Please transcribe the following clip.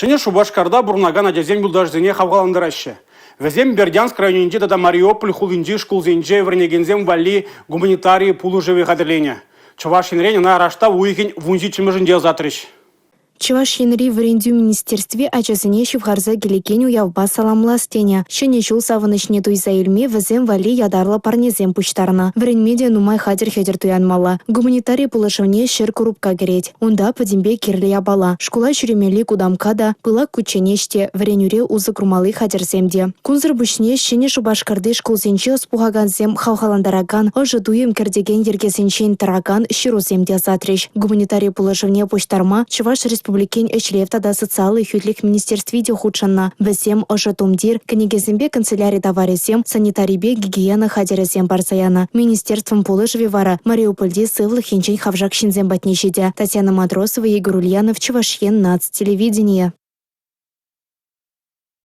Ҫӗнӗ Шупашкарта пурӑнакан ачасем юлташӗсене хавхалантараҫҫӗ. Вӗсем Бердянск районӗнчи тата Мариуполь хулинчи шкулсенче вӗренекенсем валли гуманитари пулӑшӑвӗ хатӗрленӗ. Чӑваш Енрен ӑна раштав уйӑхӗн 17-мӗшӗнче ӑсатрӗҫ. Чӑваш Енри вӗрентӳ министерстви ачасене ҫывхарса килекен уявпа саламлас тенӗ. Ҫӗнӗ ҫул савӑнӑҫне туйса илме вӗсем валли ятарлӑ парнесем пуҫтарнӑ. Вӗренме те нумай хатӗр-хӗтӗр туянмалла. Гуманитари пулӑшӑвне 100 курупка кӗрет. Унта пӗтӗмпе кирлӗ япала. Шкула ҫӳремелли кутамкка та, пылак кучченеҫ те, вӗренӳре усӑ курмалли хатӗрсем те. Кунсӑр пуҫне Ҫӗнӗ Шупашкарти шкулсенче ӑс пухакансем хавхалантаракан, ӑшӑ туйӑм кӗртекен йӗркесенчен тӑракан ҫырусем те ӑсатрӗҫ. Гуманитари пулӑшӑвне пуҫтарма Чӑваш Республикин ӗҫлев тата социаллӑ хӳтлӗх министерстви те хутшӑннӑ. Вӗсем ӑшӑ тумтир, кӗнекесемпе канцеляри таварӗсем, санитарипе гигиена хатӗрӗсем парса янӑ. Министерствӑн пулӑшӑвӗ вара Мариупольти сывлӑх енчен хавшак ҫынсем патне ҫитӗ. Татьяна Матросова, Егор Ульянов, Чӑваш Ен наци телевиденийӗ.